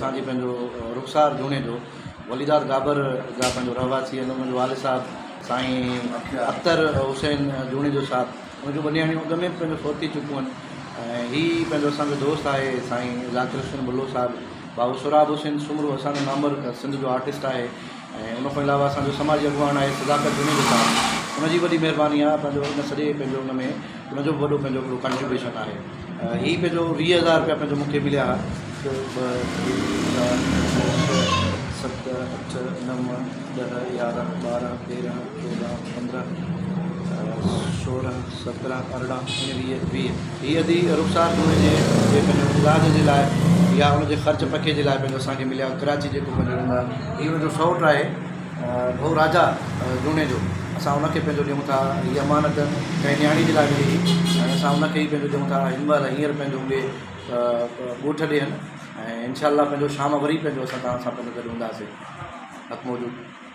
اسان جي پنهنجو رخسار جوڻيجو وليداد گابر جا پنهنجو رهواسي آهن ان جو والد صاحب سائين اختر حسين جوڻيجو صاحب ان جون ٻه نياڻيون اڳ ۾ به پنهنجو فوت ٿي چڪيون آهن ۽ هي پنهنجو اسان جو دوست آهي سائين ذاڪر حسين بلو صاحب ڀائو سهراب حسين سومرو اسان جو نامور سنڌ جو آرٽسٽ آهي ۽ ان کان علاوه اسان جو سماجي اڳواڻ آهي صداقت جوڻيجو صاحب ان جي وڏي مهرباني آهي پنهنجو ان سڄي پنهنجو ان ۾ ان جو به وڏو پنهنجو هڪڙو ڪنٽريبيوشن آهي هي پنهنجو 20,000 روپيا پنهنجو مون کي مليا هڪ ٻه ٽي چار پنج ڇهه ست اٺ نو 10 11 12 13 14 15 16 17 18 19 20 هي ادي رخسار جوڻيجي جي پنهنجو علاج جي لاء يا ان جي خرچ پکي جي لاء پنهنجو اسان کي مليا ڪراچي جيڪو پنهنجو رهندو آهي هي ان جو سئوٽ آهي ڀئو راجا جوڻيجو اسان ان کي پنهنجو ڏيون ٿا هي امانت ڪنهن نياڻي جي لاء ملي هئي ۽ اسان ان کي ئي پنهنجو ڏيون ٿا هن مهل هينئر پنهنجو اهي ڳوٺ ڏي آهن ۽ انشاء الله پنهنجو شام وري پنهنجو اسان توهان سان پنهنجو گڏ هونداسين حق موجود.